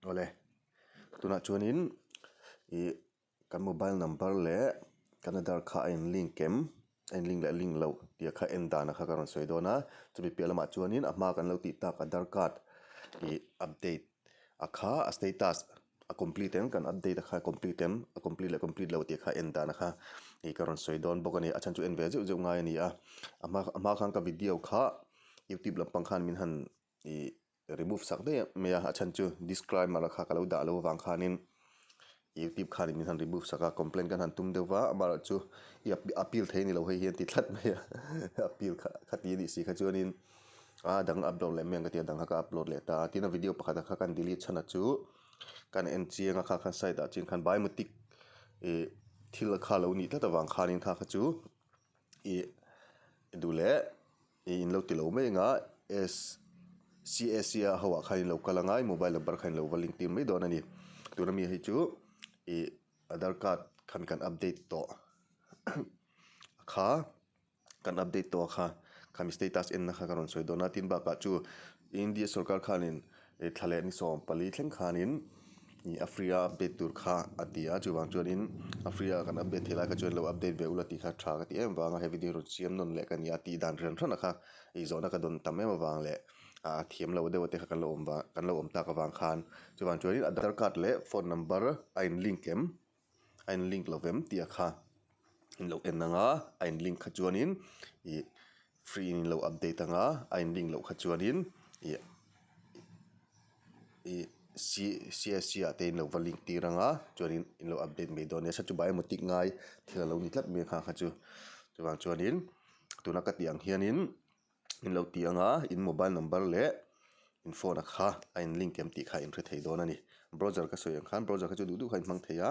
Awle, tunah chuanin ih kan mobile number leh kan aadhar kha a in link em a in link leh link loh tih kha en dan kha ka rawn sawi dawn a chumi piah lamah chuanin a hma kan lo tih tak aadhar card ih update a kha a status a complete em kan update a kha complete em a complete leh complete loh tih kha en dan kha ih ka rawn sawi dawn bawk a ni a chhan chu en ve zeuh zeuh ngai a ni a a hma a hma khan ka video kha youtube lampang khan min han ih remove sak daih mai a a chhan chu disclaimer kha ka lo dah loh avang khanin youtube khanin min han remove sak a complaint kan han tum deuh va amaherawh chu i appeal thei a ni lo hei hi an ti tlat mai a appeal kha khati a nih si kha chuanin a dang upload leh mai ang ka ti a dang kha ka upload leh ta a tin a video pakhat kha kan delete chhan a chu kan en chiang a kha khan side ah chian khan biometric ih thil kha lo nih tlat avang khanin kha kha chu ih duh leh. Ih in lo ti lo mai anga S CAC a ho ah khan in lo kal anga i mobile number kha in lo va link tir mai dawn a ni. Tuna mi hei chu ih aadhar card khan kan update tawh kha kan update tawh a kha khami status en na kha ka rawn sawi dawn a tin bakah chu India sorkar khanin ih thla leh ni 14 thleng khanin ih a free a update tur kha a ti a chuvang chuanin a free a kan update theih lai kha chuan lo update ve ula tih kha tha ka ti em vang a he video rawn siam nawn leh ka ni a tih dan hran hran a kha ih zawhna ka dawn tam em avang leh ah thiam lo deuh te kha kan lo awm vang kan lo awm tak avang khan chuvang chuanin aadhar card leh phone number a in link em a in link lo vem tih a kha in lo en ang a a in link kha chuanin ih free in lo update ang a a in link loh kha chuanin ih ih c c ah te in lo va link tir ang a chuanin in lo update mai dawn a nia chu biometric ngai thil a lo ni tlat mai a kha kha chu chuvang chuanin tuna ka tih ang hianin. In lo ti ang a, in mobile number leh in phone a kha a in link em tih kha in hre thei dawn a ni. Browser ka sawi ang khan browser kha chu duh duh kha in hmang thei a,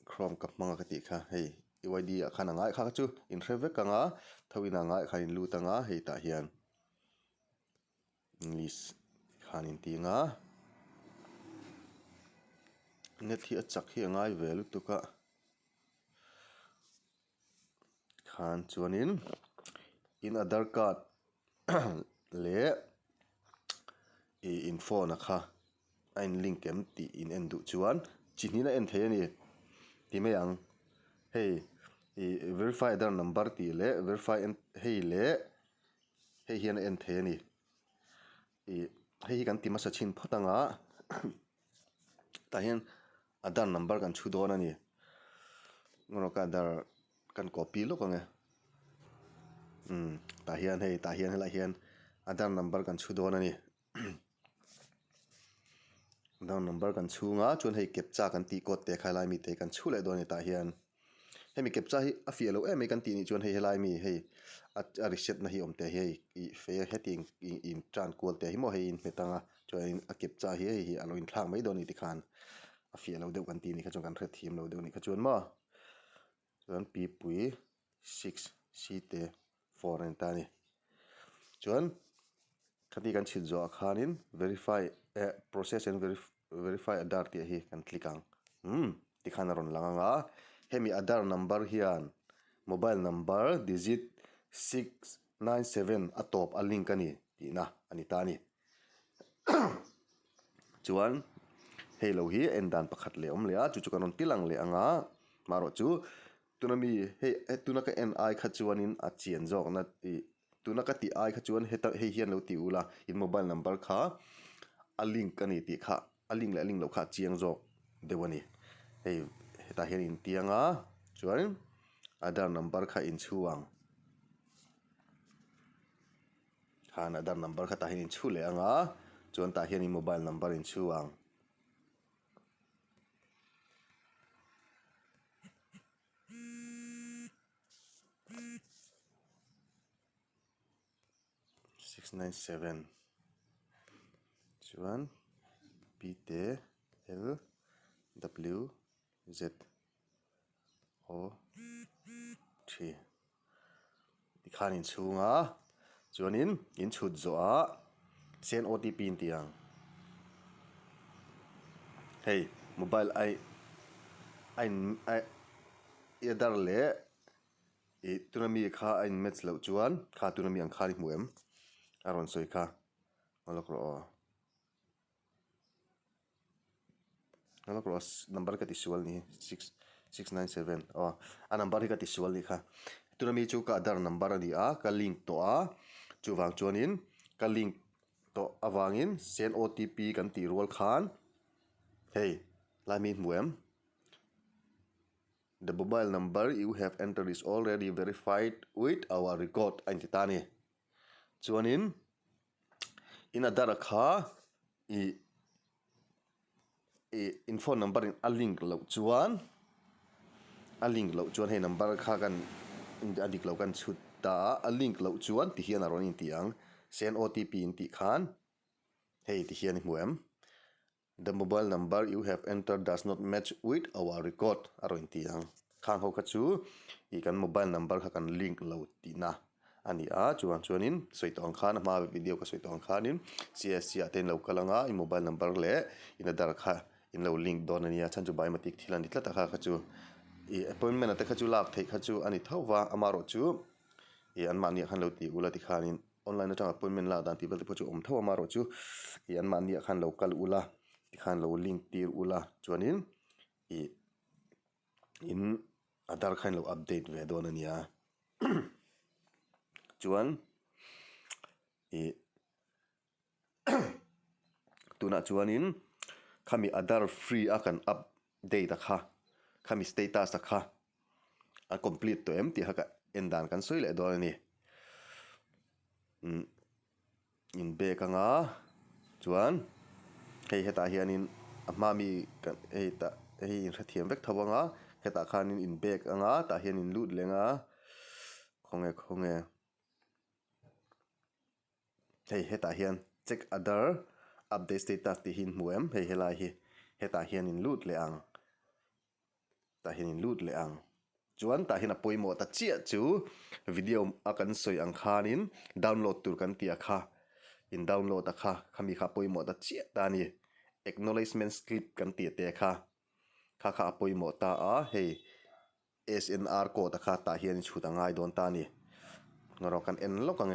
chrome ka hmang a ka tih kha hei U I D ah khan a ngai kha chu in hre vek ang a, tho in a ngai khan in lut ang a hei tah hian english khan in ti ang a, net hi a chak hi a ngai ve lutuk a. Khan chuanin in aadhar card leh ih in phone a kha a in link em tih in en duh chuan chi hnih in a en thei a ni ti mai ang hei ih verify aadhar number tih leh verify hei leh hei hian a en thei a ni ih hei hi kan ti hmasa chhin phawt ang a tah hian Aadhar number kan chhu dawn a ni. Ngaw ka aadhar kan copy lawk ang e. Umm tah hian hei tah hian helaiah hian aadhar number kan chhu dawn a ni. Aadhar number kan chhung a chuan hei captcha kan tih code te kha helai mi te kan chhu leh dawn a ni tah hian. Hemi captcha hi a fiah loh em mai kan tih nih chuan hei helai mi hei a reset na hi awm teh hi hei ih fei a heti ih in tan kual teh hi maw hei in hmet ang a chuanin a captcha hi hei hi a lo inthlak mai dawn a ni tikhan a fiah lo deuh kan tih nih kha chuan kan hrethiam lo deuh a nih kha chuan maw chuan pipui six c te four a ni ta a ni chuan khati kan chhit zawhah khanin verify eh process and verify aadhar tih hi kan click ang umm tikhan a rawn lang ang a hemi aadhar number hian mobile number digit six nine seven a tawp a link a ni tihna a ni ta a ni chuan hei lo hi en dan pakhat leh a awm leh a chu chu kan rawn ti lang leh ang a marawh chu tuna mi hei tuna ka en ai kha chuanin a chian zawkna ih Tuna ka tih ai kha chuan heta hei hian lo ti ula in mobile number kha a link a ni tih kha a link leh a link loh kha a chiang zawk deuh a ni. Hei hetah hian in tiang a chuan aadhar number kha in chhu ang. Khan aadhar number kha tah hian in chhu leh ang a chuan tah hian in mobile number in chhu ang. 697 chuan P te L W Z O three tikhan inchhung a chuanin in chhut zawh ah send O T P an tih ang hei mobile ai a in a i a dar leh ih tuna mi kha a in match loh chuan kha tuna mi ang khan i hmu em a rawn sawi kha aw lawk rawh aw. Number ka tisual ni hi six six nine seven aw a number hi ka tisual nih kha tuna mi chu ka aadhar number a ni a ka link tawh a chuvang chuanin ka link tawh avangin send otp kan tih rual khan hei lai mi hmu em the mobile number you have entered is already verified with our record a inti ta a ni chuanin in aadhar kha ih. Ih in phone number in a link loh chuan a link loh chuan hei number kha kan a dik lo kan chhut ta a, a link loh chuan ti hian a rawn inti ang send otp in tih khan hei ti hian i hmu em the mobile number you have entered does not match with our record a rawn inti ang khang ho kha chu ih kan mobile number kha kan link lo tihna. A ni a, chuvang chuanin sawi tawh ang khan a hma video ka sawi tawh ang khanin CSC ah te in lo kal anga i mobile number leh in aadhar kha in lo link dawn a nia chhan chu biometric thil a ni tlat a kha kha chu ih appointment ah te kha chu lak theih kha chu a ni tho va amaherawh chu ih anmahni ah khan lo ti ula tikhanin online atanga appointment lak dan tih vel te pawh chu a awm tho a amaherawh chu ih anmahni ah khan lo kal ula tikhan lo link tir ula chuanin ih in aadhar kha in lo update ve dawn a nia. Chuan ih tunah chuanin khami aadhar free a kan update a kha khami status a kha a complete tawh em tih kha ka en dan kan sawi leh dawn a ni. Umm in bag anga chuan hei hetah hianin a hma mi kan hei tah hei inhrethiam vek tho anga hetah khanin in bag anga tah hian in lut leng a khawnge khawnge hei hetah hian check aadhar update status tih hi in hmu em hei helai hi hetah hian in lut leh ang. Tah hian in lut leh ang. Chuan tah hian a pawimawh ta chiah chu video a kan sawi ang khanin download tur kan tih a kha in download a kha khami kha a pawimawh ta chiah ta a ni. Acknowledgement slip kan tih te kha kha kha a pawimawh ta a hei SNR code a kha tah hian in chhut a ngai dawn ta a ni. Ngarawh kan en lawk ang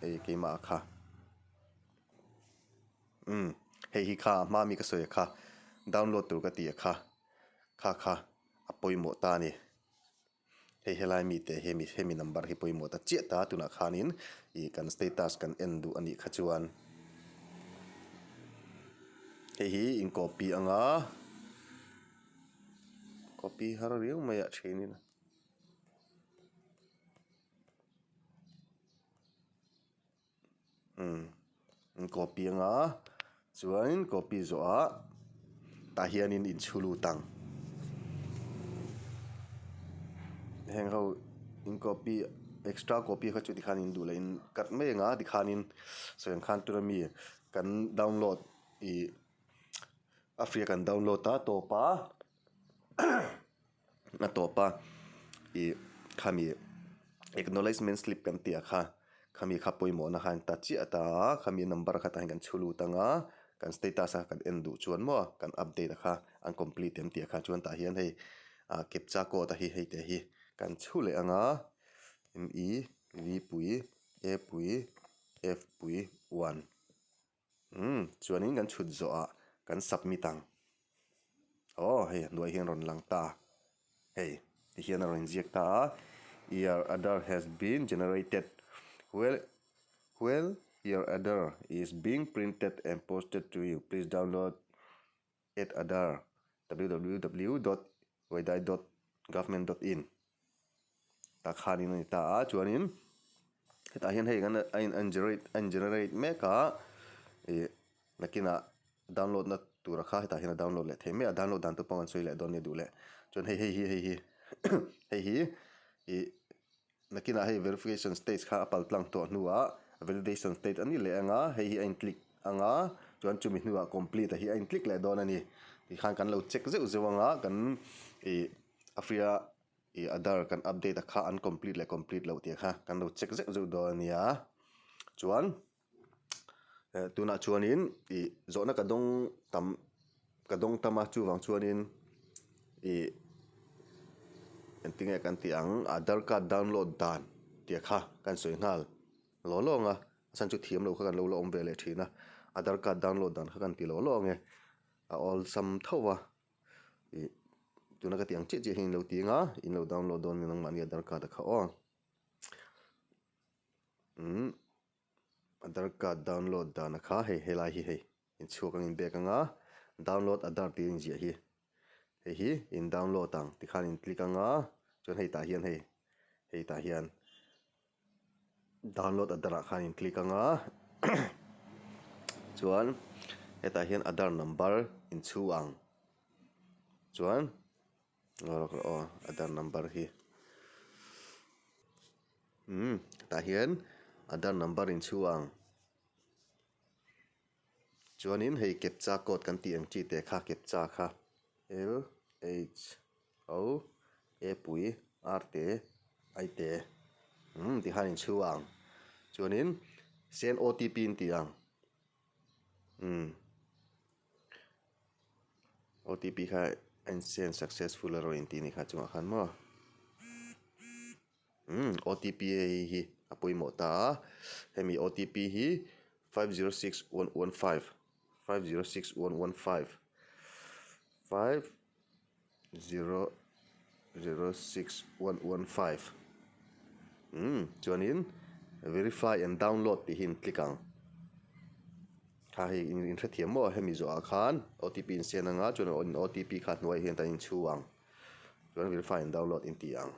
e keimah a kha. Umm hei hi kha hma mi ka sawi a kha download tur ka tih a kha. Kha kha a pawimawh ta a ni. Hei helai mite hi hemi hemi number hi pawimawh ta chiah ta tunah khanin ih kan status kan en duh a nih kha chuan hei hi in copy anga copy har riau mai ah thenin. Umm in copy anga chuanin copy zawhah tah hianin in chhu lut ang heng ho in copy extra copy kha chu tikhan in duh leh in cut mai anga tikhanin sawi ang khan tuna mi kan download ih a free a kan download a tawp a. A tawp a ih khami acknowledgement slip kan tih ah kha khami kha pawimawhna khan ta chiah ta a khami number kha tah hian kan chhu lut ang a kan status a kan en duh chuan maw kan update a kha an complete em tih ah kha chuan tah hian hei ah captcha code a hi hei te hi kan chhu leh ang a m e v pui a pui f pui one. Umm chuanin kan chhut zawhah kan submit ang. Aw hei a hnuai hian rawn lang ta. Hei ti hian a rawn inziak ta a, Your Aadhar has been generated. Well well your Aadhar is being printed and posted to you. Please download at Aadhar www dot uidai dot government dot in tah khanin a ni ta a chuanin hetah hian hei an a in generate a in generate mek a ih nakinah download na tura kha hetah hian a download leh thei mai a download dan te pawh an sawi leh dawn nia duh leh chuan hei hei hi hei hi hei hi ih Nakinah hei verification stage kha a pal tlang tawh hnuah validation stage a ni leh ang a, hei hi a in click ang a, chuan chumi hnuah complete a hi a in click leh dawn a ni. Tikhan kan lo check zeuh zeuh ang a, kan ih a free a ih aadhar kan update a kha an complete leh complete loh tih kha kan lo check zeuh zeuh dawn a nia. Chuan eh tunah chuanin ih zawhna ka dawng tam ka dawng tam a chuvang chuanin ih engtinge kan tih ang aadhar card download dan tih kha kan sawi nghal law law ang a a chhan chu thiam loh kha kan lo la awm ve leh thin a aadhar card download dan kha kan ti law law ang e a awlsam tho va. Ih tuna ka tih ang chiah chiah hian in lo ti anga in lo download dawn nia nangmahni Aadhaar card a kha aw. Umm Aadhaar card download dan a kha hei helai hi hei in chhuak ang in bag anga download Aadhaar tih a inziah hi hei hi in download ang tikhan in click anga chuan hei tah hian hei hei tah hian Download Aadhaar ah khan in click anga chuan hetah hian Aadhaar number in chhu ang chuan aw Aadhaar number hi umm tah hian Aadhaar number in chhu ang chuanin hei captcha code kan tih ang chi te kha captcha kha L H O E pui R te I te umm ti khan in chhu ang chuanin send OTP in ti ang umm OTP kha a in send successful a rawn in tih ni kha chungah khan maw umm OTP hei hi a pawimawh ta a hemi OTP hi 506115 506115 5 0 0 6 1 1 5 umm chuanin verify and download tih hi in click ang kha hei in in hrethiam maw hemi zawhah khan OTP in send anga chuan in OTP kha hnuaiah hian tan in chhu ang chuan verify and download in ti ang.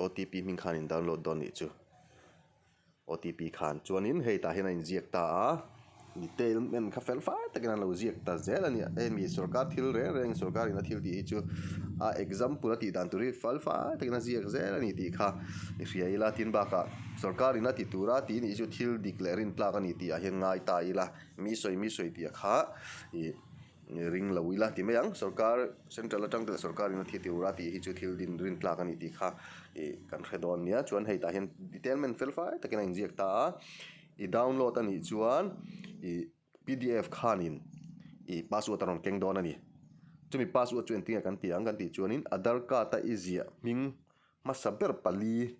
OTP hming khan in download dawn nih chu. OTP khan chuanin hei tah hian a inziak ta a, detail en kha fel fai takin an lo ziak ta zel a nia. Hei mi sorkar thil reng reng sorkar in a thil tih hi chu a example a tih dan tur hi fel fai takin a ziak zel a ni tih kha i hria ila. Tin bakah sorkar in a ti tura tih nih chu thil dik leh rintlak a ni tih ah hian ngai ta ila mi sawi mi sawi tih kha ih Ring lo ila ti mai ang. Sorkar, Central atang te leh sorkar in a thi tur a tih hi chu thil din rin tlak a ni tih kha ih kan hre dawn nia. Chuan hei tah hian detailment fel fai takin a inziak ta a. I download a nih chuan ih pdf khanin ih password a rawn keng dawn a ni. Chumi password chu engtin nge kan tih ang kan tih chuanin Aadhaar card a i ziah hming hmasa ber pali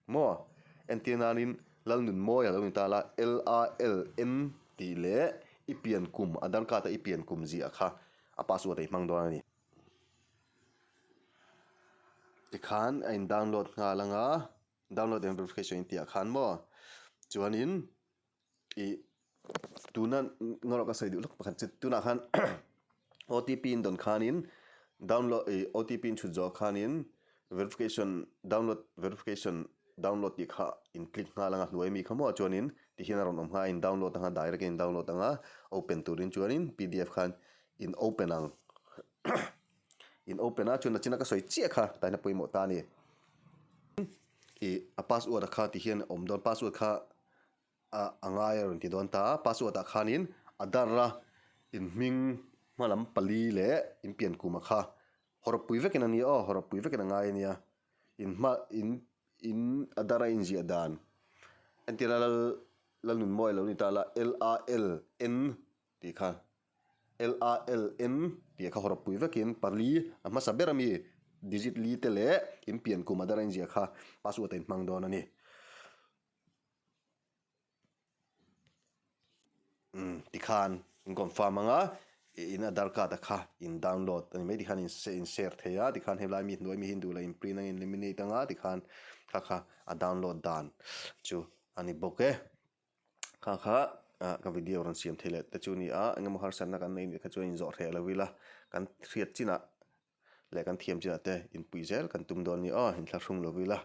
Maw? Entir nanin Lalnunmawi a lo ni ta la, LALN tih leh i pian kum, Aadhaar card a i pian kum ziah kha a password a i hmang dawn a ni. Tikhan a in download nghal anga, download and verification in tih ah khan maw? Chuanin ih tuna ngarawh ka sawi duh lawk pakhat chu tunah khan OTP in dawn khanin download ih OTP in chhut zawh khanin verification download verification download tih kha in click nghal anga hnuai mi kha maw chuanin tihian a rawn awm nghal a in download anga direct a in download anga open turin chuanin pdf khan in open ang in open a chuan nachina ka sawi chiah kha taina pawimawh ta a ni ih a password a kha tihian a awm dawn password kha a ngai a rawn ti dawn ta a, password ah khanin Aadhaar a in hming hma lam pali leh in pian kum a kha hawrawppui vekin a nia aw, hawrawppui vekin a ngai a nia, in hma in in Aadhaar a inziah dan entir a lal Lalnunmawi a lo ni ta la L A L N tih kha L A L N tih kha hawrawppui vekin pali a hmasa ber ami digit li te leh in pian kum Aadhaar a inziah kha password a inhmang dawn a ni. Umm tikhan in confirm anga in aadhar card a kha in download a ni mai tikhan in in share thei a tikhan helai mi hnuai mi hi duh leh in print anga in laminate anga tikhan kha kha a download dan chu a ni bawk e kha kha ah ka video rawn siam thei leh te chu a ni a engemaw harsatna kan nei nih kha chuan inzawh hreh lo ila kan hriat chinah leh kan thiam chinah te inpui zel kan tum dawn a ni aw inthlahrung lo ila.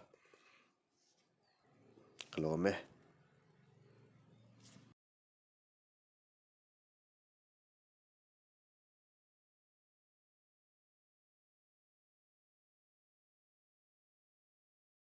Ka lawm e.